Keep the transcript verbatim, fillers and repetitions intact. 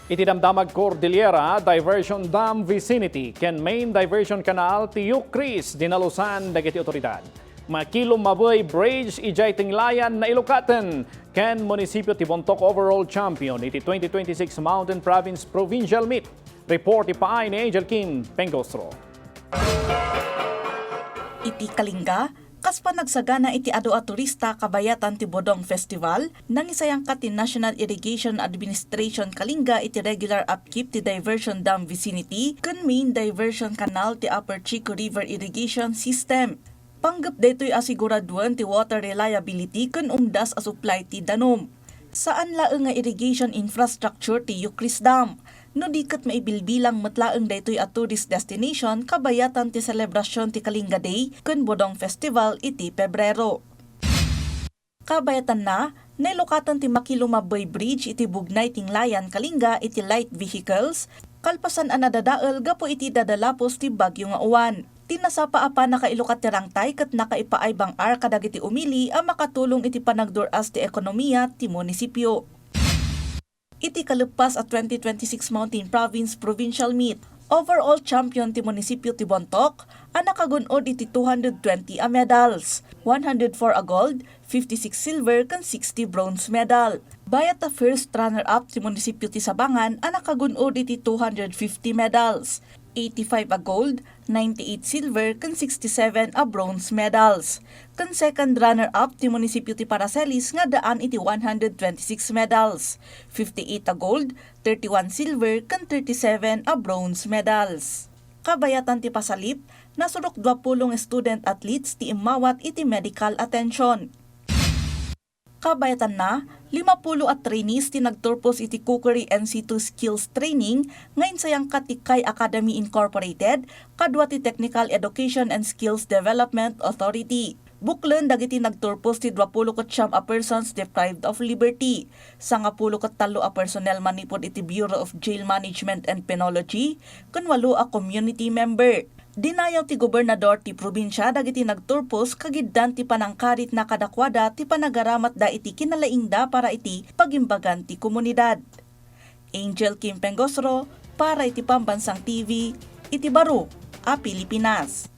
Iti Damdamag Cordillera Diversion Dam vicinity ken main diversion canal ti Eucris, dinalusan dagiti otoridad. Makilumabey Bridge idiay Tinglayan, nailukaten ken munisipio ti Bontoc overall champion iti twenty twenty-six Mountain Province Provincial Meet. Report ipaay ni Angel Kim Pengosro. Iti Kalinga, kas panagsagana iti adu a turista kabayatan ti Bodong Festival, nangisayangkat ti National Irrigation Administration Kalinga iti regular upkeep ti diversion dam vicinity ken main diversion canal ti Upper Chico River Irrigation System. Panggep daytoy a siguraduen ti water reliability ken umdas a supply ti danum. Saan laeng nga irrigation infrastructure ti Eucris Dam, no di ket maibilbilang met laeng daytoy a tourist destination kabayatan ti selebrasyon ti Kalinga Day ken Bodong Festival iti Pebrero. Kabayatanna, nailukaten ti Makilumabey Bridge iti Bugnay Tinglayan, Kalinga iti light vehicles, kalpasan a nadadael gapu iti dadalapos ti Bagyo nga Uwan. Ti nasapa a pannakailukat ti rangtay ket nakaipaay bang-ar kadagiti umili a makatulong iti panagdur-as ti ekonomiya ti munisipio. Iti kaleppas a twenty twenty-six Mountain Province Provincial Meet, overall champion ti munisipio ti Bontoc a nakagun-od iti two hundred twenty a medals, one hundred four a gold, fifty-six silver ken sixty bronze medal. Bayat a first runner-up ti munisipio ti Sabangan a nakagun-od iti two hundred fifty medals, eighty-five a gold, ninety-eight silver ken sixty-seven a bronze medals. Ken second runner-up ti munisipio ti Paracelis nga daan iti one hundred twenty-six medals, fifty-eight a gold, thirty-one silver ken thirty-seven a bronze medals. Kabayatan ti pasalip, nasurok dua pulo nga student athletes ti immawat iti medical attention. Kabayatanna, lima pulo a trainees ti nagturpos iti Cookery N C two Skills Training nga insayangkat ti Kai Academy Incorporated kadua ti Technical Education and Skills Development Authority. Buklen dagiti nagturpos ti dua pulo ket siam a persons deprived of liberty, sangapulo ket tallo a personnel manipud iti Bureau of Jail Management and Penology, ken walo a community member. Dinayaw ti gobernador ti probinsia dagiti nagturpos kagiddan ti panangkaritna kadakuada ti panagaramatda iti kinalaingda para iti pagimbagan ti komunidad. Angel Kim Pengosro para iti Pambansang T V iti baro a Pilipinas.